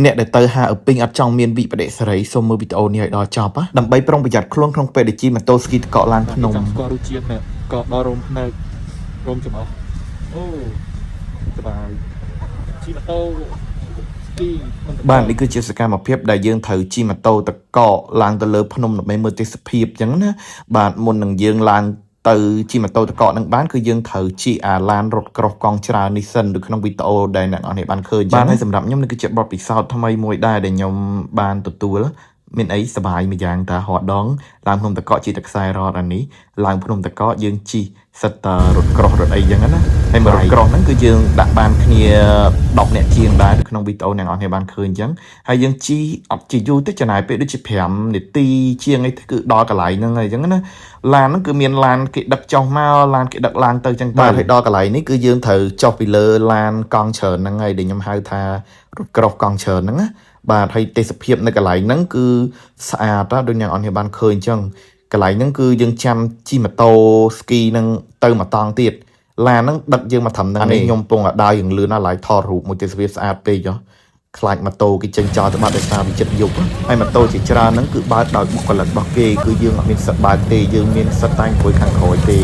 អ្នកដែលទៅហាអ៊ឺពីងអត់ចង់មានវិបដិសេរីសូមមើលវីដេអូនេះឲ្យដល់ចប់ណាដើម្បីប្រុងប្រយ័ត្នខ្លួនក្នុងពេលដែលជិះម៉ូតូស្គីទឹកកកឡើងភ្នំ ចង់ស្គាល់រសជាតិនេះក៏ដល់រោមភ្នែករោមច្រមុះអូសប្បាយជិះម៉ូតូស្គីក្នុងទឹក បាទនេះគឺជាសកម្មភាពដែលយើងត្រូវជិះម៉ូតូទឹកកកឡើងទៅលើភ្នំដើម្បីមើលទេសភាពអញ្ចឹងណាបាទមុននឹងយើងឡើងទៅជិះម៉ូតូទឹកកកនឹងបានគឺយើងត្រូវជិះអាឡានរថក្រោះកង់ច្រើននេះសិនដូចក្នុងវីដេអូដែលអ្នកនរគ្នាបានឃើញអញ្ចឹងបាទហើយសម្រាប់ខ្ញុំនេះគឺជាបទពិសោធន៍ថ្មីមួយដែរដែលខ្ញុំបានទទួលមានអីសប្បាយមួយយ៉ាងតាហត់ដងឡើងភ្នំតកកជិះទឹកខ្សែរត់អានេះឡើងភ្នំតកកយើងជិះសិតតរថក្រោះរថអីចឹងណាហើយមករថក្រោះហ្នឹងគឺយើងដាក់បានគ្នា10នាក់ជាងដែរនៅក្នុងវីដេអូអ្នកនរគ្នាបានឃើញអញ្ចឹងហើយយើងជិះអត់ជិះយូរទេចំណាយពេលដូចជា5នាទីជាងអីគឺដល់កន្លែងហ្នឹងហើយអញ្ចឹងណាឡានហ្នឹងគឺមានឡានគេដឹកចុះមកឡានគេដឹកឡើងទៅអញ្ចឹងទៅបាទហើយដល់កន្លែងនេះគឺយើងត្រូវចុះពីលើឡានកង់ច្រើនហ្នឹងហើយដែលខ្ញុំហៅថារថក្រោះកង់ច្រើនហ្នឹងណាបាទហើយទេសភាពនៅកន្លែងហ្នឹងគឺស្អាតណាស់ដូចអ្នកនរគ្នាបានឃើញអញ្ចឹងកន្លែងហ្នឹងគឺយើងចាំជិះម៉ូតូស្គីហ្នឹងទៅមួយតង់ទៀតឡានហ្នឹងដឹកយើងមកត្រឹមហ្នឹងអានេះខ្ញុំពងតែដើរយ៉ាងលឿនណាស់ឡើយថតរូបមួយទេសភាពស្អាតពេកហ៎ខ្លាចម៉ូតូគេចេញចោលទៅបាត់ដោយសារវាចិត្តយប់ហ៎ហើយម៉ូតូជាច្រើនហ្នឹងគឺបើកដោយបុគ្គលិករបស់គេគឺយើងអត់មានសិទ្ធិបើកទេយើងមានសិទ្ធិតែអង្គុយខាងក្រោយទេ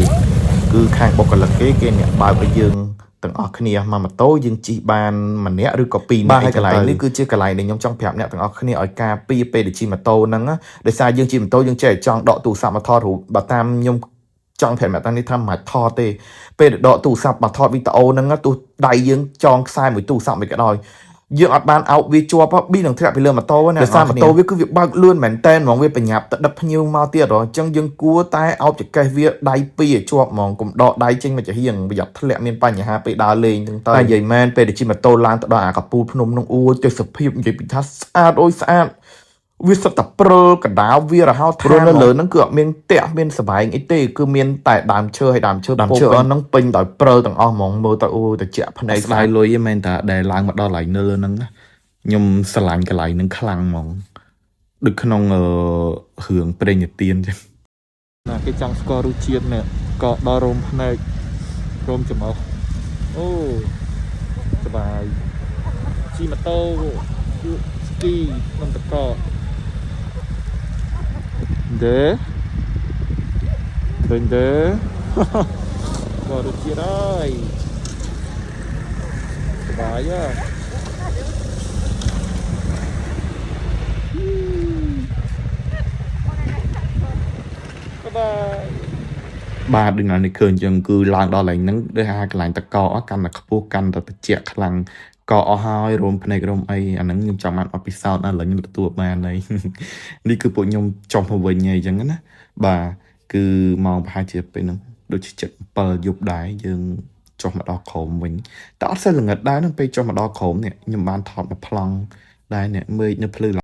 គឺខាងបុគ្គលិកគេគេអ្នកបើកឲ្យយើងទាំងអស់គ្នាមកម៉ូតូយើងជិះបានម្នាក់ឬក៏ពីរនាក់បាទហើយកន្លែងនេះគឺជាកន្លែងដែលខ្ញុំចង់ប្រាប់អ្នកទាំងអស់គ្នាឲ្យការពារពេលដែលជិះម៉ូតូហ្នឹងណាដោយសារយើងជិះម៉ូតូយើងចេះតែចង់ដកទូរស័ព្ទមកថតរូបបើតាមខ្ញុំចង់ប្រាប់អ្នកតានេះថាមិនអាចថតទេពេលដែលដកទូរស័ព្ទមកថតវីដេអូហ្នឹងណាទោះដៃយើងចងខ្សែមួយទូរស័ព្ទមួយក៏ដោយយើងអត់បានអោបវាជាប់ហ៎ប៊ីនឹងធ្លាក់ពីលើម៉ូតូណាដោយសារម៉ូតូវាគឺវាបើកលឿនមែនតែនហ្មងវាបញ្ញាប់ទៅដឹកភ្ញៀវមកទៀតហ៎អញ្ចឹងយើងគួរតែអោបចង្កេះវាដៃពីរឲ្យជាប់ហ្មងកុំដកដៃចេញមកចំហៀងប្រយ័ត្នធ្លាក់មានបញ្ហាពេលដើរលេងហ្នឹងទៅតែនិយាយមែនពេលដែលជិះម៉ូតូឡើងទៅដល់អាកពូលភ្នំហ្នឹងអូយទេសភាពនិយាយពីថាស្អាតអូយស្អាត វាសិតតែព្រិលកដាលវារហោឋានព្រោះនៅលើហ្នឹងគឺអត់មានផ្ទះមានសបែងអីទេគឺមានតែដើមឈើហើយដើមឈើដើមឈើអស់ហ្នឹងពេញដោយព្រិលទាំងអស់ហ្មងមើលទៅអូយត្រជាក់ភ្នែកស្ដាយលុយឯងមែនតាដែលឡើងមកដល់កន្លែងនៅលើហ្នឹងណាខ្ញុំស្រឡាញ់កន្លែងហ្នឹងខ្លាំងហ្មងដូចក្នុងអឺរឿងព្រេងនិទានចឹង ណាគេចង់ស្គាល់រសជាតិនេះក៏ដល់រោមភ្នែករោមច្រមុះអូសប្បាយជិះម៉ូតូស្គីក្នុងទឹកកកទេឃើញទេ ស្គាល់រសជាតិហើយសប្បាយហ៎ បាយបាយ បាទដូចណានេះឃើញចឹងគឺឡើងដល់កន្លែងហ្នឹងដូចថាកន្លែងតកកកាន់តែខ្ពស់កាន់តែត្រជាក់ខ្លាំងកកអស់ហើយរោមភ្នែករោមអីអាហ្នឹងខ្ញុំចង់បានអត់ពិសោធន៍ណាឥឡូវខ្ញុំទទួលបានហើយ នេះគឺពួកខ្ញុំចុះមកវិញហើយអញ្ចឹងណាបាទគឺម៉ោងប្រហែលជាពេលហ្នឹងដូចជា7យប់ដែរយើងចុះមកដល់ក្រោមវិញតែអត់សូវល្ងិតដែរហ្នឹងពេលចុះមកដល់ក្រោមនេះខ្ញុំបានថតមកប្លង់ដែរនេះមេឃនៅភ្លឺ